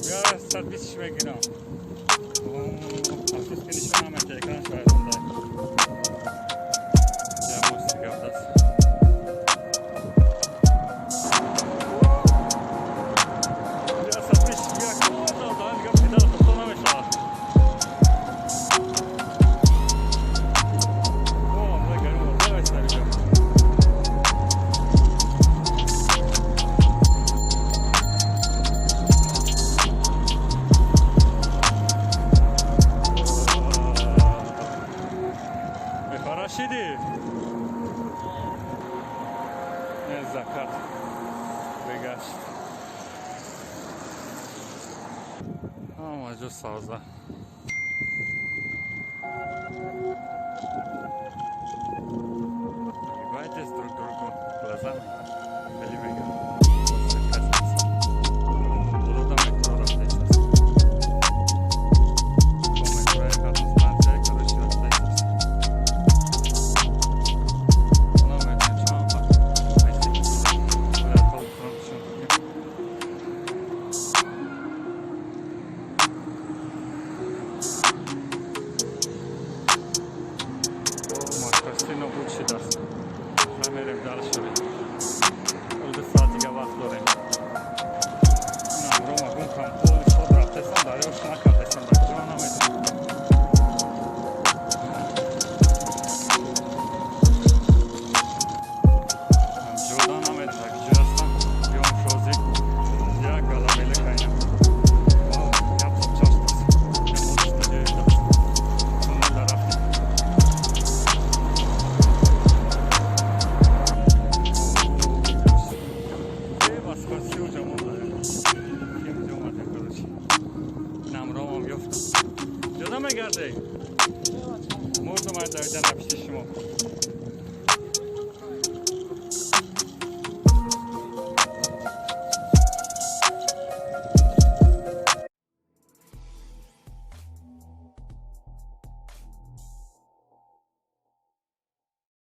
Я 120 мегирам. Афсӯс, ки нишон намедиҳад, экранаш вайронда. Я мост гапдаст. Я 120 я куда гап педал тофта намешавад. О, мегару, давай сарҷо. Бехора шидӣ? Закат бегашт. Ҳама ҷо савза. Улыбайтесь друг другу глазами. Хеле мегам. Болода метро рафтаист. Бо метрои кадом станция, короче, рафтаист. Намедонем чанд вақт. Бояд ҳол кунам, нишон кунем. Мошкасти нобуд шудааст. Намерем дальше. 2 соат дига вақт дорем. Намрома гум кам поли шод рафтаистам, дарёш накардаистам, дар куҷо намедонам. Ҷода намедонам, дар куҷо ҳастам. Биём шозӣ. Як галавеле кайнам. Як хобча шудааст. Ямоди стадион шудааст. Туннел дар рафтем. Баскарси уҷа монда. Ким ҷо омадем, короче. Намромам ёфтам. Ҷода мегардед? Мурдум, ай давидан напишти шумо.